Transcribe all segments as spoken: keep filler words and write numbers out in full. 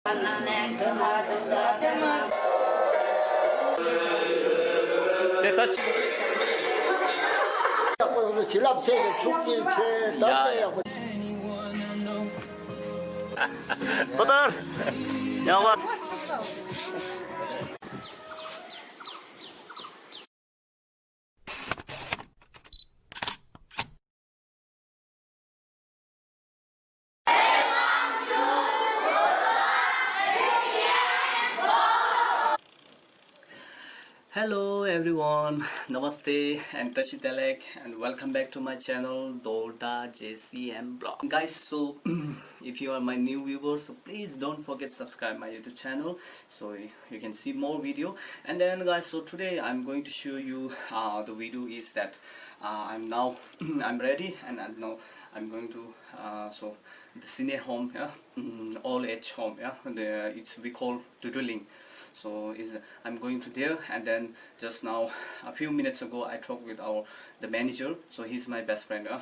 དེ་ལྟ་ཅི། ཡག་པོ་བྱུང་སོང་། བྱིན་རླབས་ཆེ་གི། ཐུགས་རྗེ་ཆེ། ད་ལྟ་ཡག་པོ། ཁོ་ཐར། ཡག་པ། Hello everyone, Namaste and Tashi Delek and welcome back to my channel Dorda J C M Blog. Guys, so if you are my new viewer, so please don't forget to subscribe my YouTube channel. So you can see more video. And then guys, so today I'm going to show you uh, the video is that uh, I'm now I'm ready and I now I'm going to uh, so the senior home, yeah, mm, old age home, yeah, the, it's we call Duduling. So is I'm going to there and then just now a few minutes ago I talked with our the manager. So he's my best friend, yeah,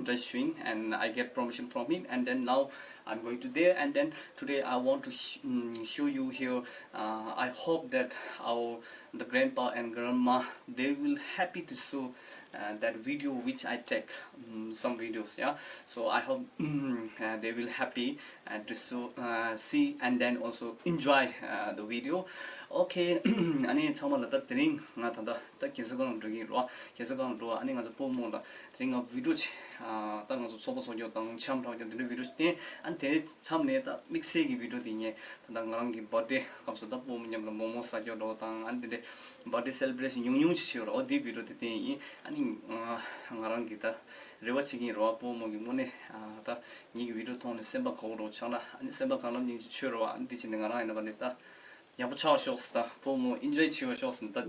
Tashi Shuing, and I get permission from him and then now I'm going to there, and then today I want to sh- mm, show you here. Uh, I hope that our the grandpa and grandma they will happy to show uh, that video which I take um, some videos. Yeah, so I hope mm, uh, they will happy and to show, uh, see and then also enjoy uh, the video. Okay, ཨ་ནི་ཚང་མ་ལ་ད་དེ་རིང་ང་ད་ལྟ་ད་རྒྱལ་ས་སྒང་འགྲོ་གི་རོ། རྒྱལ་ས་སྒང་འགྲོ། ཨ་ནི་ང་ཚོ་སྤོ་རྨོ་ལ་དེ་རིང་ང་video ཆེ་ཨ་ད་ང་ཚོ་ཚོགས་པ་ཚོགས་རྒྱུ་དང་འཆམ་འཁྲབ་རྒྱུ་དེ་འདྲའི་video ཆེ་བསྟན། ཨ་ནི་དེ་མཚམས་ནས་ད་དམིགས་བསལ་གྱི་video དེ་ངས་ད་ལྟ་ང་རང་གི་birthday སྐབས་སུ་ད་སྤོ་རྨོ་མཉམ་ལ་མོག་མོག་ཟ་རྒྱུ་འགྲོ་དང་། ཨ་ནི་དེ་འདྲའི་birthday celebration ཉུང་ཉུང་ཞིག་བྱེད་རོགས། འོ་དེའི་video དེ་བསྟན་ཡིན། ཨ་ནི་ང་རང་གི་ད་རེ་བ་བྱེད་ཀྱི་ཡིན་རོགས། སྤོ་རྨོ་གི་དངོས་གནས་ཨ་ད་ངེད་ཀྱི་video མཐོང་ནས་སེམས་པ་དགའ་བོ་རོགས་ཆགས་ན། ཨ་ནི་སེམས་པ་གང་ལབ་སྙིང་རྗེ་ཆེ་རོགས། ཨ་ནི་དེ་བྱས་ནས་ང་རང་ཡིན་ན་ག་ནས་ད། ཡག་པོ་ཆགས་ཤོག་ཟེར། ད་སྤོ་རྨོ་enjoy བྱེད་པ་ཤོག་ཟེར། ད།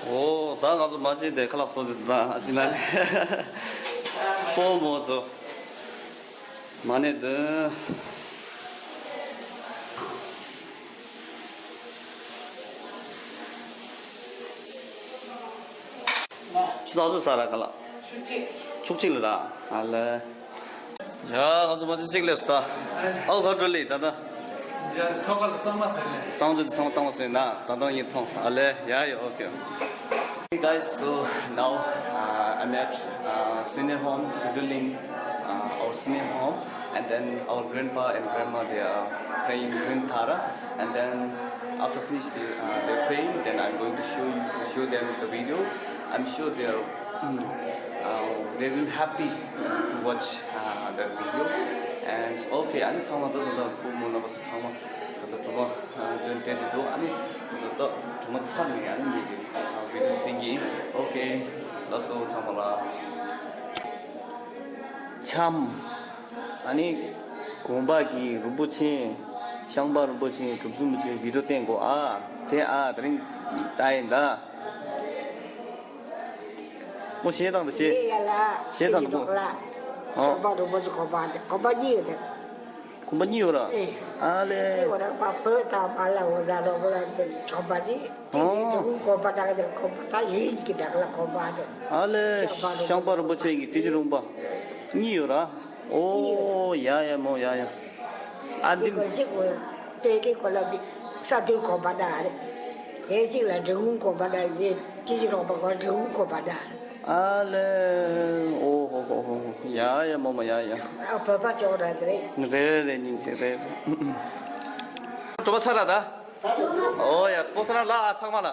འོ། ད་ང་ཚོ་མ་གཅིག་དེ་ཁ་ལག་བཟོ་དེ་དང་ཨ་ཅི་ན་ནི་སྤོ་རྨོ་ཚོ་མ་ནས་དོན། ཆུ་ཚོད་ཟ་ར་ག་ལ། ཆུ་གཅིག་ལ་ར། ཨ་ལེ། ཡ་ང་ཚོ་མ་ཚོ་གཅིག་སླེབས་སོང་ད། ཨའོ་ག་འགྲོ་ལེ་ད་ད། ཡ་ཐོག་ཁ་ལ་གཙང་མ་ཟེར་ལེ། གཙང་ཆུ་གཙང་གཙང་མ་ཟེར་ན་ད་དུང་ཡིན་མཐོང་སོང་། ཨ་ལེ། ཡ་ཡ། ཨོ་ཀེ། Hey guys, so now uh, I'm at uh, senior home, Duduling, uh, our senior home, and then our grandpa and grandma they are playing Green Thara, and then after finish the, uh, their playing, then I'm going to show you, show them the video. I'm sure they are mm, uh, they will happy to watch uh, that video. And okay, ཨ་ནི་ཚང་མ་ད་ད་ད་སྤོ་རྨོ་རྣམ་པ་ཚོ་ཚང་མ་ད་ད་ཚང་མ། དོན་དེ་དེ་འདུག་ཨ་ནི་ད་ལྟ་གྲོག་མ་ཚར་ནས་ཨ་ནི་ངེད་ཀྱི་བི་ཌི་ཡོ་བསྟན་གྱི་ཡིན། ཨོ་ཁེ། ལགས་སོ་ཚང་མ་ལ། འཆམ། ཨ་ནི་དགོན་པ་གི་རིན་པོ་ཆེ། ཤངས་པ་རིན་པོ་ཆེ། གྲུབ་ཚུལ་རིན་པོ་ཆེའི་བི་ཌི་ཡོ་བསྟན་གོ་ཨ། དེ་ཨ་དེ་རིང་ལྟ་ཡིན་ད། མོ་གཞས་བཏང་དང་གཞས། ཡེ་ཡ་ལ། གཞས་བཏང་དང་མོ། ཨོ། ཤངས་པ་རིན་པོ་ཆེ་དགོན་པ་དེ་དགོན་པ་གཉིས་ཡོད་དེ། དགོན་པ་གཉིས་ཡོད་ར། ཨེ། ཨ་ལེ། དེ་འོ་ར་པ་བོད་དང་མ་ལ་འོ་ཟ་ལོ་བོ་ལ་དེ་དགོན་པ་ཞིག་དེ་ནས་ཨོ། དེ་འུ་དགོན་པ་དག་དེ་དགོན་པ་ད་ཡིན་གྱི་དག་ལ་དགོན་པ་དེ། ཨ་ལེ། ཤངས་པ་རིན་པོ་ཆེ་གི་དེ་ཅི་རུང་པ་གཉིས་ཡོད་ར། ཨོ་ཡ་ཡ་མོ་ཡ་ཡ། ཨ་འདི། གཅིག་གོ་དེ་གི་གོ་ལ་འདི་ས་མཐོའི་དགོན་པ་དག་རེད། དེ་གཅིག་ལ་འབྲི་གུང་དགོན་པ་དག་ཡེ་དེ་ཅི་རུང་པ་གོ་འབྲི་གུང་དགོན་པ་དག་རེད། ཨ་ལེ། ཨོ་ཧོ་ཧོ་ཧོ། ཡ་ཡ་མོ་མོ་ཡ་ཡ། ཨ་བོད་པ་ཅོག་ར་དེ་རེད། རེད་རེད་རེད། སྙིང་རྗེ་རེད། གྲོགས་པོ་ཚར་ར་ད། ཨོ་ཡ་ཕོ་སར་ལ་ཨ་ཚང་མ་ལ།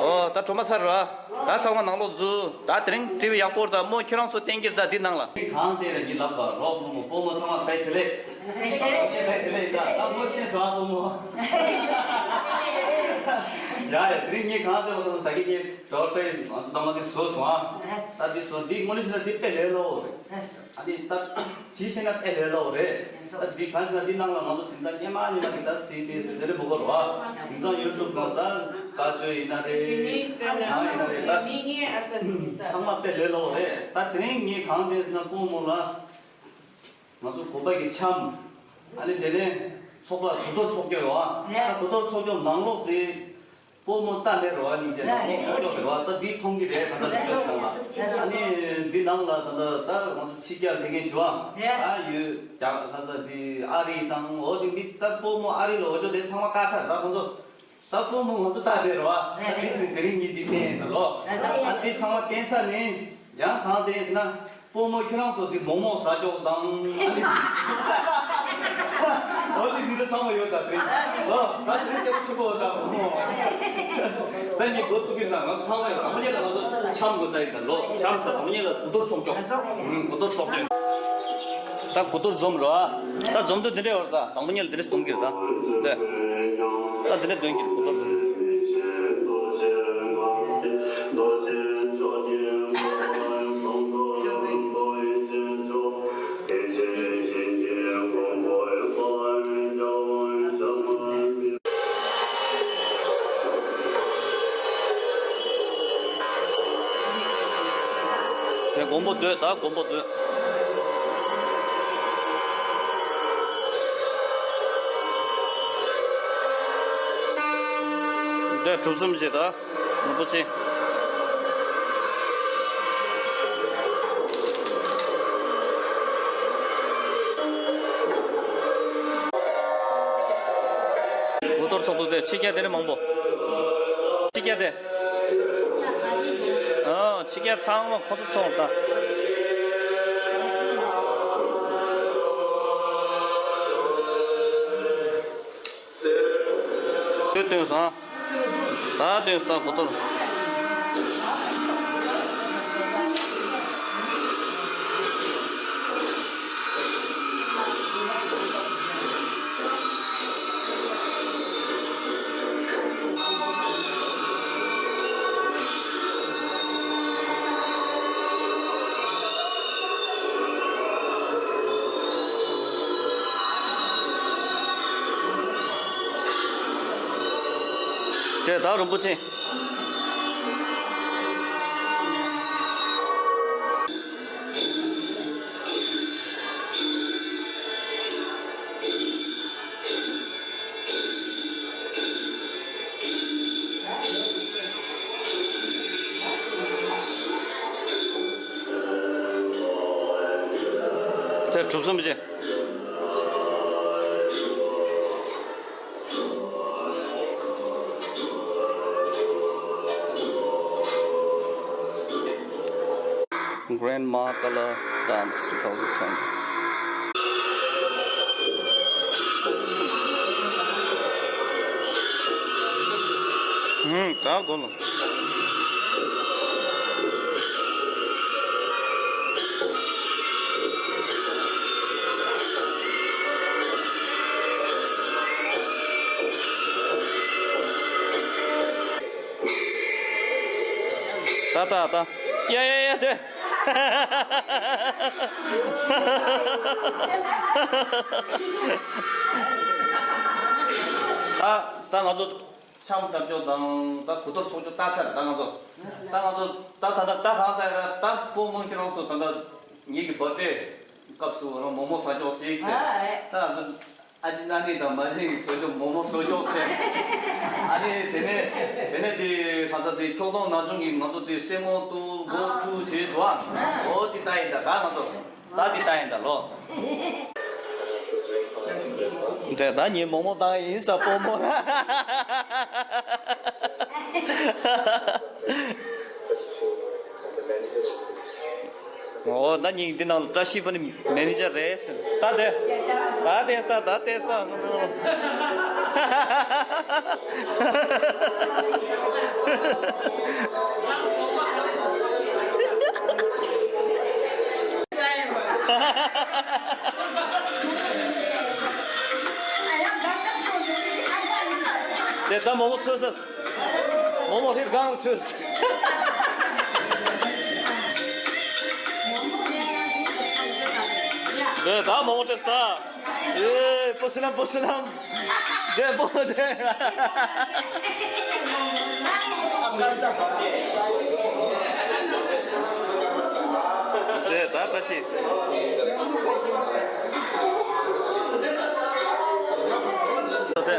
ཨོ་ད་གྲོགས་པོ་ཚར་ར། ད་ཚང་མ་ནང་ལོགས་འཛུལ། ད་དེ་རིང་དྲི་བ་ཡག་པོ་རེད། ད་མོ་ཁྱེད་རང་ཚོ་བསྟན་གྱིས་ད་འདི་ནང་ལ། གང་དེ་ར་ཡིན་ལབ་པ་རོགས་བུ་མོ་སྤོ་མོ་ཚང་མ་བལ་དེ་ལས། བལ་དེ་ལས་ད་ད་མོ་ཤེས་སོང་ཨ་སྤོ་མོ། ཡ་ཡ་དེ་རིང་ངས་གང་དེ་འོ་སོང་ད་གི་ངས། གྲོགས་པོས་ང་ཚོ་ལྟ་མ་འདི་བཟོས་སོང་ཨ། ད་འདི་བཟོས་འདི་དངོས་གནས་བྱས་ན་འདི་དཔེ་ལས་སླ་བོ་རེད། ཨ་ནི་ད་ཇི་བྱས་ན་དཔེ་ལས་སླ་བོ་རེད། ད་འདི་གང་ཟེར་ན་འདི་ནང་ལ་ང་ཚོ་དེ་འདྲ་སྙན་མ་སྙན་མ་འདི་ད་སི་ཏི་ཟེར་དེ་རེད་མོ་གོ་རོ་ཨ། དེང་སང་ཡུ་ཊུབ་ནང་ད་བཀའ་ཆོས་ཡིན་ན་རེད། གང་ཡིན་ན་རེད་ད། ཚང་མ་དཔེ་ལས་སླ་བོ་རེད། ད་དེ་རིང་ངས་གང་བསྟན་ཟེར་ན་སྤོ་མོ་ལ་ང་ཚོ་བོད་པ་གི་འཆམ། ཨ་ནི་དེ་ནས་ཚོགས་པ་གོ་ཐོར་ཚོགས་རྒྱུ་ཡོད་ཨ། ད་གོ་ཐོར་ཚོགས་རྒྱུ་ནང་ལོགས་དེ། སྤོ་མོ་ལྟ་ལེ་རོ་ཨ་ནི་ཅེ་ན་ལོ་ཚོགས་རྒྱུ་རེད་བ། ད་འདི་མཐོང་གི་རེད། ད་ལྟ་འདི་ནང་ལ་ཨ་ནི་འདི་ནང་ལ་ད་ལྟ་ད་ང་ཚོ་ཕྱི་རྒྱལ་དེ་གན་ཞུ་ཨ། ད་ཡོད་རྒྱ་ལྷ་ས་འདི་ཨ་རི་དང་འོ་དེ་མི་ད་སྤོ་མོ་ཨ་རི་ལ་འོ་ཅོ་དེ་ཚང་མ་དཀའ་ཚར། ད་ཁོང་ཚོ་ད་སྤོ་མོ་ང་ཚོ་ལྟ་ལེ་རོ་ཨ། ད་དེ་ཚོ་དེ་རིང་ཉིན་འདི་བསྟན་ཡིན་ད་ལོ། ཨ་དེ་ཚང་མ་བསྟན་ཚར་ནི་ཡང་གང་བསྟན་ཟེར་ན། སྤོ་མོ་ཁྱེད་རང་ཚོ་འདི་མོག་མོག་ཟ་ཀྱོག་དང་། འོ་དེ་མི་འདྲ་ཚང་མ་ཡོད་ད་དེ། ལོ་ད་དེ་སྐྱབས་ཆེ་པོ་ད་མོག་མོག་ད་ངས་འགོ་ཚུགས་ཀྱི་ན་ང་ཚང་མ་ཡོད། དང་པོ་ཉིད་ལ་ང་ཚོ་འཆམ་དགོས་ད་ཡིན་ད་ལོ། འཆམ་ས་དང་པོ་ཉིད་ལ་གོ་ཐོར་ཚོགས་ཀྱོག་ཨུམ་གོ་ཐོར་ཚོགས་ཀྱོག་ད་གོ་ཐོར་འཛོམས་རོ་ཨ། ད་འཛོམས་དུས་འདི་འདྲ་ཡོད་རེད་ད། དང་པོ་ཉིད་ལ་འདི་འདྲ་གཏོང་གི་རེད་ད། འདི། ད་འདི་འདྲ་འདོན་གྱི་རེད་གོ་ཐོར། དེ་མགོན་པོ་སྡོད་ད་མགོན་པོ་སྡོད། འདི་གྲུབ་གསུམ་བཞི་ད། རིན་པོ་ཆེ། གོ་ཐོར་ཚོགས་འདུ་དེ་ཕྱི་རྒྱལ་དེ་ནས་མང་པོ། ཕྱི་རྒྱལ་དེ། ཨ་ཕྱི་རྒྱལ་ཚང་མ་ཁོ་ཚོ་ཚོགས་ད། དེ་སྟོན་སོང་། ད་དེ་ལྟ་གོ་ཐོར། དེ་ད་རིན་པོ་ཆེ། དེ་གྲུབ་ཙམ་བྱས། Grandma Color Dance two thousand twenty. ཧུམ། ད་གོ་ལ། ད་ད་ད། ཡ་ཡ་ཡ་དེ། ད་ད་ང་ཚོ། འཆམ་བརྡབ་ཀྱོག་དང་ད་གོ་ཐོར་ཚོགས་ཀྱོག་ལྟ་ཚར། ད་ང་ཚོ་ད་ང་ཚོ་ད་ད་ད་ད་གང་ལྟར་ད་སྤོ་མོ་ཁྱེད་རང་ཚོ་ད་ལྟ་ངེད་ཀྱི་བར་ཐི་ཌེ་སྐབས་སུ་རང་མོག་མོག་ཟ་ཀྱོག་ཅིག་བྱས། ད་ང་ཚོ་ཨ་ཅེ་ཨ་ནེ་དང་མ་བྱན་གྱིས་བཟོ་ཀྱོག་མོག་མོག་བཟོ་ཀྱོག་བྱས། ཨ་ནི་དེ་ནས་དེ་ནས་དེ་གང་ཟག་དེ་ཁྱོག་ཐོང་ན་ཆུང་གིས་ང་ཚོ་དེ་སེན་མོ་བཏུ་མགོ་འཁྲུ་བྱས་བྱུང་བ། འོ་དེ་ལྟ་ཡིན་ད་ག་ང་ཚོ། ད་འདི་ལྟ་ཡིན་ད་ལོ། འདྲ་ད་ཉིན་མོག་མོག་བཏང་ཡིན་ས་སྤོ་མོ་ལ། ཨོ་ད་ཉིན་འདི་ནང་བཀྲ་ཤིས་པ་ནི་མེ་ནེ་ཇར་རེད་ཟེར། ད་དེ་ད་དེ་ད་ད་དེ་ད། དེ་ད་མོག་མོག་ཚོས་ས། མོག་མོག་ཧིར་གང་ཚོས། དེ་ད་མོག་མོག་ཚོས་ད། ཨེ་པོ་སི་ལམ་པོ་སི་ལམ། དེ་པོ་དེ། དེ་ད་བཀྲ་ཤིས། དེ།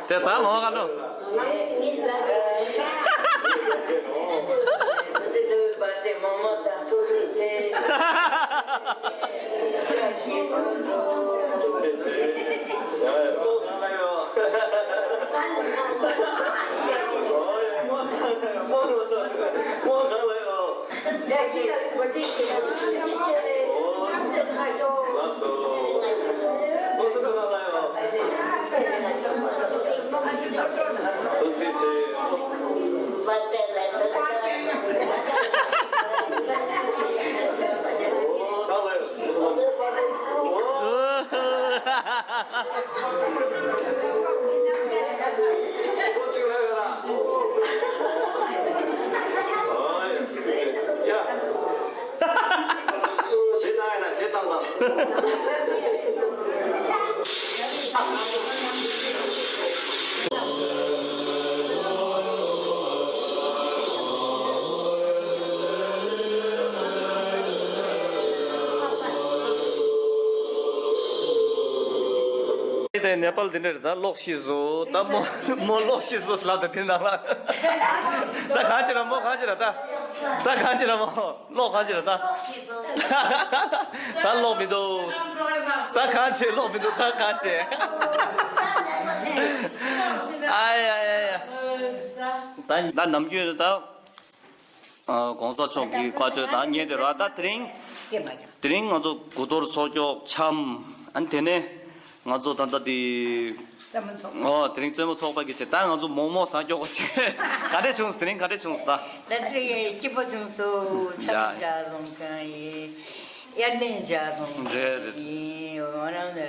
དེ་ད་མོ་ག་ནོ། དེ་ནེ་པཱལ་དེ་འདྲ་རེད། ད་ལོག་ཤི་བཟོ། ད་མོ་མོ་ལོག་ཤི་བཟོ་ལབ། ད་དེ་ནང་ལ་ད་གང་བྱེད་ར། མོ་གང་བྱེད་ར། ད་ད་གང་བྱེད་ར། མོ་ལོག་གང་བྱེད་ར། ད་ད་ལོག་མི་འདུག་ད་གང་བྱེད། ལོག་མི་འདུག་ད་གང་བྱེད། ཨ་ཡ་ཡ་ཡ། ད་ད་ནམ་རྒྱུན་ད། ཨ། གོང་ས་མཆོག་གི་བཀའ་ཆོས་དང་ཉན་དེ་ར། ད་དེ་རིང་། དེ་མ་ཡིན། དེ་རིང་ང་ཚོ་དགུ་གཏོར་ཚོགས་ཀྱོག་འཆམ། ཨ་ནི་དེ་ནས་ང་ཚོ་ད་ལྟ་དེ། རྩེད་མོ་ཚོགས། ཨོ། དེ་རིང་རྩེད་མོ་ཚོགས་པ་གི་ཆེད་ད་ང་ཚོ་མོག་མོག་ཟ་ཀྱོག་གོ་ཆེད། ག་འདྲས་བྱུང་སོང་། དེ་རིང་ག་འདྲས་བྱུང་སོང་ད། ད་དེ་རིང་སྐྱིད་པོ་བྱུང་སོང་། ཡ། འཆམ་བྱ་སོང་གང་ཡིན། དབྱར་གནས་བྱ་སོང་གང་ཡིན། རེད་རེད། འོ་རང་ལ།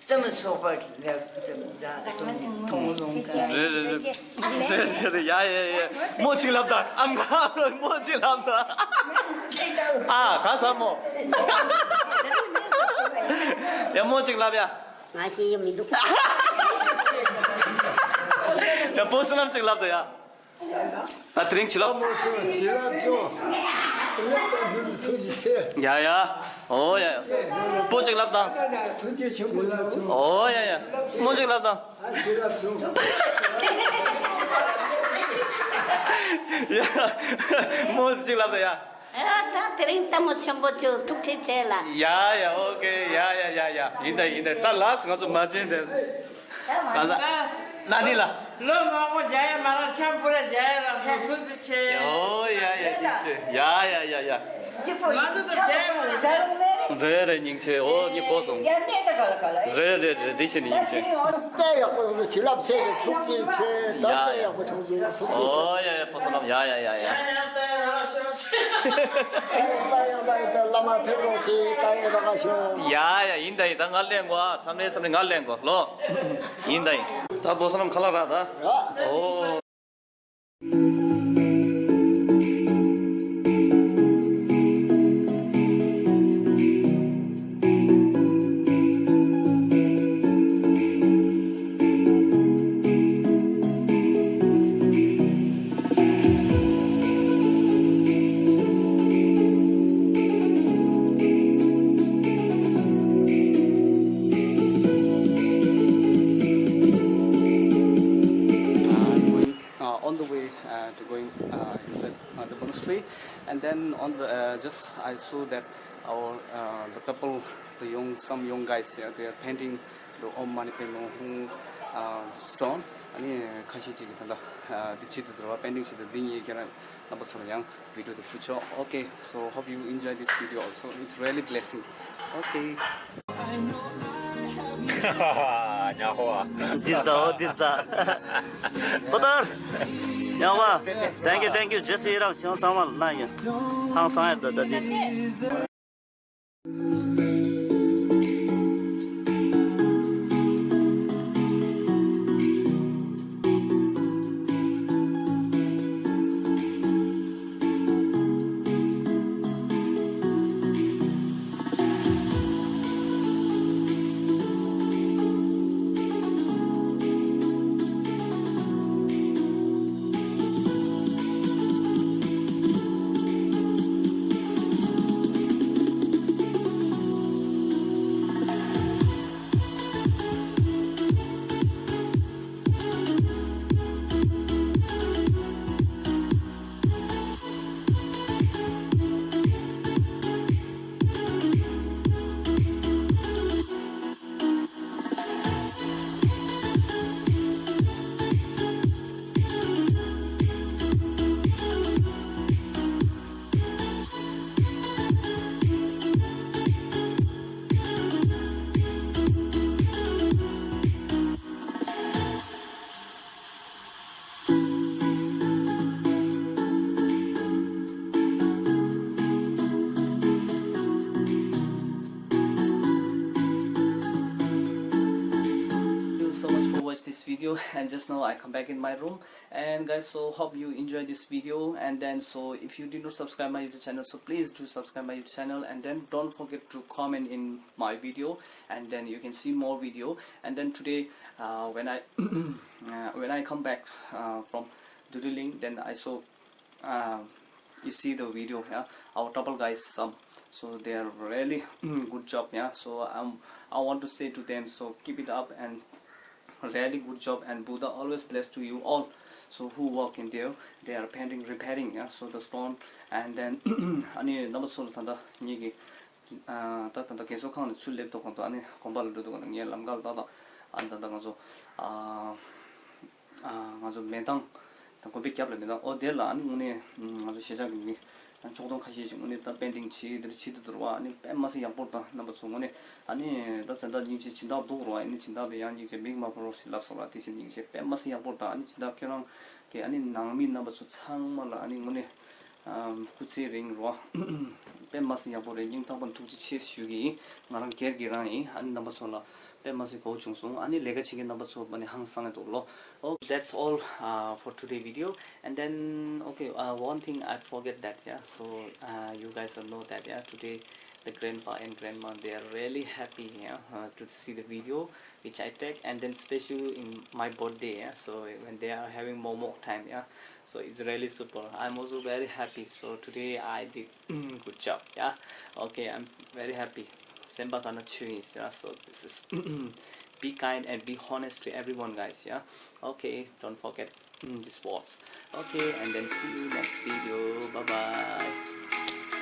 རྩེད་མོ་ཚོགས་པ་ལ་མཐོང་ལོང་ག་རེད་རེད་རེད། རེད་རེད་རེད། ཡ་ཡ་ཡ། མོ་གཅིག་ལབ་དང་། ཨམ་ག་མོ་གཅིག་ལབ་དང་། ཨ། ག་ས་མོ། ཡ། མོ་གཅིག་ལབ་ཡ། ང་ཤེས་ཡོད་མི་འདུག་ཡ། པོ་སི་ལམ་གཅིག་ལབ་དང་ཡ། ད་དེ་རིང་བྱིན་རླབས། ཨ། མོ་ཆུང་བྱིན་རླབས་ཆུང་། ཐུགས་རྗེ་ཆེ། ཡ་ཡ། ཨོ་ཡ་ཡ། སྤུ་གཅིག་ལབ་དང་། ཐུགས་རྗེ་ཆེན་པོ་ཆུང་། ཨོ་ཡ་ཡ། སྨོན་ཅིག་ལབ་དང་། ཨ། བྱིན་རླབས་ཆུང་། ཡ། སྨོན་ཅིག་ལབ་དང་ཡ། ཨ། ད་དེ་རིང་ལྟད་མོ་ཆེན་པོ་བྱུང་། ཐུགས་རྗེ་ཆེ་ལ། ཡ་ཡ། ཨོ་ཀེ། ཡ་ཡ་ཡ་ཡ། ཡིན་ད་ཡིན་ད། ད་ལགས་ང་ཚོ་མ་བྱན་ཏེ། ད་ལ། ན་ནི་ལ། ལོ་མང་པོ་མཇལ་ཡ་མ་རག་འཆམ་པོ་རེ་མཇལ་ཡ་རག་སོང་། ཐུགས་རྗེ་ཆེ། ཨོ་ཡ་ཡ། ཐུགས་རྗེ་ཆེ། ཡ་ཡ་ཡ་ཡ། ང་ཚོ་དང་མཇལ་ཡ་མ་རག་རེད་རེད། སྙིང་རྗེ། ཨོ་ཉི་གོ་སོང་། རེད་རེད་རེད། འདི་བྱས་ནས་སྙིང་རྗེ། དཔེ་ཡག་པོ་ཡོང་ཚོ། བྱིན་རླབས་ཆེ་གི། ཐུགས་རྗེ་ཆེ། ད་ཡ་དཔེ་ཡག་པོ་བྱུང་སོང་། ཐུགས་རྗེ་ཆེ། ཨོ་ཡ་ཡ། ཕོ་བསོད་ནམས། ཡ་ཡ་ཡ་ཡ། ཨེ། ད་ཡ་ད་ཡ། ད་བླ་མ་ཕེབས་རོགས་ཞེས། ད་ཡ་ད་ག་ཤོག་ཡ་ཡ། ཡིན་ད་ཡིན་ད། ང་ལེན་དགོས། ཨ། མཚམས་རེ་མཚམས་རེ་ང་ལེན་དགོས་ལོ། ཡིན་ད་ཡིན། ད་ཕོ་བསོད་ནམས་ཁ་ལག་རག་ད། རག་ཨོ། Uh, on the way, uh, to going, uh, inside, uh, the monastery, and then on the, uh, just I saw that our, uh, the couple, the young, some young guys, yeah, they are painting the Om Mani Padme Hum, uh, stone. ཨ་ནི་ཁ་ཤས་ཅིག་གིས་ད་ལྟ་འདི་བྱེད་དུ་འགྲོ་བ་པེན་ཌིང་བྱེད་དུ་འདི་ངས་ཁྱེད་རང་རྣམ་པ་ཚོ་ལ་ཡང་video་དེ་ཕུལ་ཆོག Okay, so hope you enjoy this video also. It's really blessing. Okay. ཉ་ཧོ། འདི་ཛའོ་འདི་ཛ། པོ་ཏར། ཉ་ཧོ། Thank you, thank you. Just ཡི་རང་ཞང་ཚང་མ་ལ་ན་ཡོད། ཧང་སང་ཡ་ད་ད་འདི། Thank you so much for watch this video, and just now I come back in my room. And guys, so hope you enjoy this video, and then so if you did not subscribe my YouTube channel, so please do subscribe my YouTube channel, and then don't forget to comment in my video, and then you can see more video. And then today, uh, when I uh, when I come back uh, from doodling, then I saw uh, you see the video, yeah, our double guys, um, so they are really good job, yeah. So um, I want to say to them, so keep it up and really good job, and Buddha always bless to you all. So who work in there, they are painting, repairing, yeah. So the stone, and then ཨ་ནི་རྣམ་པ་ཚོ་ལ་ད་ལྟ་ངེད་ཀྱི་ཨ་ད་ད་ལྟ་རྒས་གསོ་ཁང་ནས་ཚུར་སླེབས་ཐོག་གང་དུ་ཨ་ནི་དགོན་པ་ལ་འགྲོ་དུས་གང་དུ་ངའི་ལམ་ཁ་ལ་ཏག་ཏག་ཨ་ནི་ད་ལྟ་ང་ཚོ་ཨ་ཨ་ང་ཚོ་མེ་ཐང་དང་དགོན་པའི་རྒྱབ་ལ་མེ་ཐང་ཨོ་དེ་ལ་ཨ་ནི་དངོས་གནས་ང་ཚོ་གཞིས་ཆགས་ཀྱི་མི་ཕྱོགས་སྟོན་ཁ་ཤས་ཤིག་དངོས་གནས་ད་པེན་ཌིང་བྱེད་དེ་འདྲ་བྱེད་དུ་འདུག་ར་བ། ཨ་ནི་དཔེ་མ་སྲིད་ཡག་པོ་དང་རྣམ་པ་ཚོ་དངོས་གནས་ཨ་ནི་ད་བྱས་ད་སྙིང་རྗེ་སྦྱིན་བདག་འདུག་ར་བ། ཨ་ནི་སྦྱིན་བདག་དེ་ཡང་སྙིང་རྗེ་མིག་དམར་པོ་རོགས་ཞེས་ལབ་སོང་ར། དེ་བཞིན་སྙིང་རྗེ་དཔེ་མ་སྲིད་ཡག་པོ་དང་ཨ་ནི་སྦྱིན་བདག་ཁྱེད་རང་གི་ཨ་ནི་ནང་མི་རྣམ་པ་ཚོ་ཚང་མ་ལ་ཨ་ནི་དངོས་གནས། ཨམ། སྐུ་ཚེ་རིང་རོ། དཔེ་མ་སྲིད་ཡག་པོ་རེད། སྙིང་ཐག་པ་ནས་ཐུགས་རྗེ་ཆེ་ཞུ་གི་ཡིན། ང་རང་སྒེར་གྱི་རང་ཡིན། ཨ་ནི་རྣམ་པ་ཚོ་ལ་དཔེ་མ་སྲིད་གོ་བྱུང་སོང་། ཨ་ནི་ལས་ཀ་བྱེད་མཁན་རྣམ་པ་ཚོ་མ་ནི་ཧང་སང་ཡ་འདུག་ལོ། Oh, that's all uh, for today video. And then, okay, uh, one thing I forget that, yeah. So uh, you guys all know that, yeah. Today, the grandpa and grandma, they are really happy, yeah, uh, to see the video which I take, and then special in my birthday, yeah. So when they are having momo time, yeah, so it's really super. I'm also very happy. So today I did good job, yeah. Okay, I'm very happy. Semba kana chuis, yeah. So this is be kind and be honest to everyone, guys, yeah. Okay, don't forget this words. Okay, and then see you next video. Bye bye.